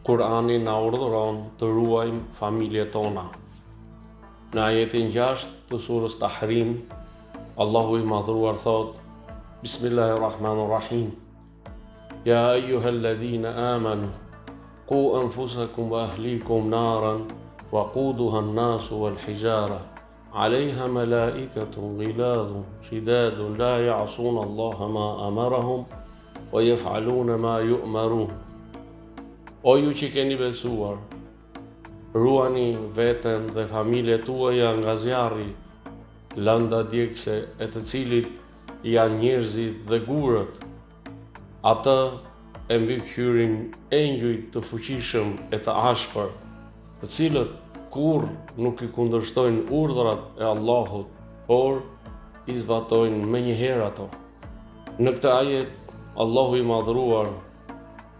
Kurani na urdhëron të ruajmë familjet tona. Në ajetin 6 të surës Tahrim, Allahu i Madhëruar thotë: Bismillahirrahmanirrahim. Ja ayyuhalladhina amanu qu anfusakum wa ahlikum naran wa quduha an-nasu wal hijara Alejha melaiketun ghiladhun shidadun la ya'suna Allaha ma amarahum wa yef'aluna ma yu'marun. O ju që keni besuar, ruani veten dhe familjet tuaja nga zjarri, lënda djegëse e të cilit janë njerëzit dhe gurët. Atë e mbikëqyrin engjëj të fuqishëm e të ashpër, të cilët kurrë nuk i kundërshtojnë urdhrat e Allahut, por i zbatojnë menjëherë ato. Në këtë ajet, Allahu i Madhëruar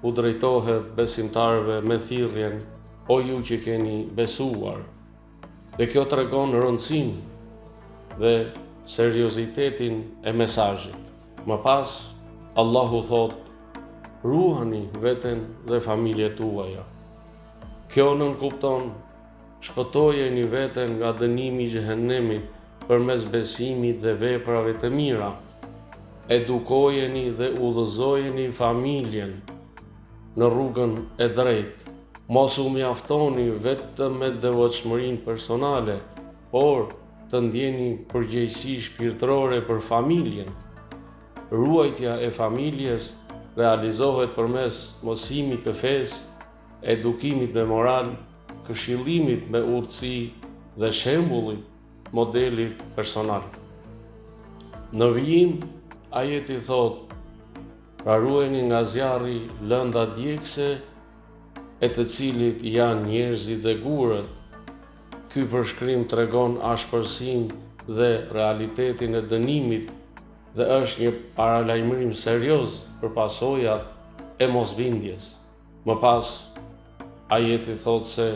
u drejtohet besimtarëve me thirrjen O ju që keni besuar, Dhe kjo tregon rëndësinë dhe seriozitetin e mesazhit. Më pas, Allahu thotë, ruani veten dhe familjet tuaja. Kjo nënkupton shpëtojeni veten nga dënimi i xhehenemit përmes besimit dhe veprave të mira. Edukojeni dhe udhëzojeni familjen në rrugën e drejtë. Mos u mjaftoni vetëm me devotshmërinë personale, por të ndjeni përgjegjësi shpirtërore për familjen. Ruajtja e familjes realizohet përmes mësimit të fesë, edukimit me moral, këshillimit me urtësi dhe shembullit, modelit personal. Në vijim, ajeti thotë, pra ruajeni nga zjarri lënda djegëse e të cilit janë njerëzit dhe gurët. Ky përshkrim tregon ashpërsinë dhe realitetin e dënimit dhe është një paralajmërim serioz për pasojat e mosbindjes. Më pas, ajeti thotë se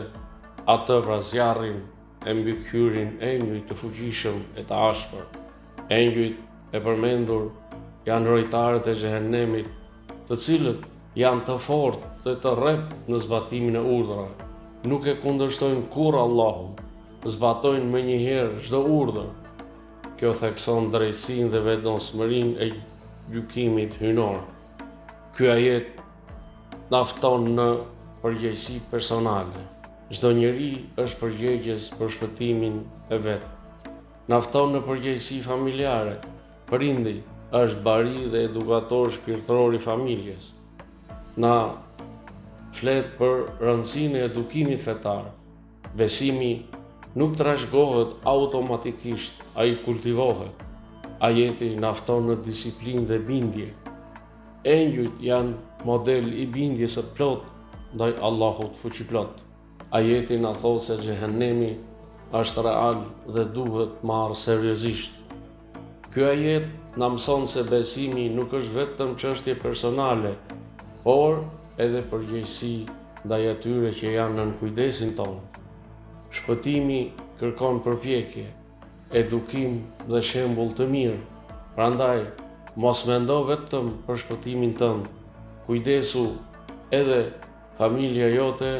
atë pra zjarrin e mbikëqyrin engjëj të fuqishëm e të ashpër. Engjëjt e përmendur janë rojtarët e xhehenemit, të cilët janë të fortë dhe të rreptë në zbatimin e urdhrave. Nuk e kundërshtojnë kurrë Allahun, zbatojnë menjëherë çdo urdhër. Kjo thekson drejtësinë dhe vendosmërinë e gjykimit hyjnor. Ky ajet na fton në përgjegjësi personale. Çdo njeri është përgjegjës për shpëtimin e vet. Na fton në përgjegjësi familjare. Prindi është bari dhe edukator shpirtëror i familjes. Na flet për rëndësinë e edukimit fetar. Besimi nuk trashëgohet automatikisht, ai kultivohet. Ajeti na fton në disiplinë dhe bindje. Engjujt janë model i bindjes së plotë ndaj Allahut Fuqiplotë. Ajeti na thotë se xhehenemi është real dhe duhet marrë seriozisht. Ky ajet na mëson se besimi nuk është vetëm çështje personale, por edhe përgjegjësi ndaj atyre që janë nën kujdesin tonë. Shpëtimi kërkon përpjekje, edukim dhe shembull të mirë. Prandaj, mos mendo vetëm për shpëtimin tënd, kujdesu edhe familja jote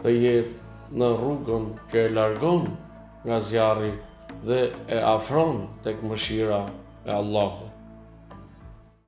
të jetë në rrugën që e largon nga zjarri dhe e afron tek mëshira e Allahut.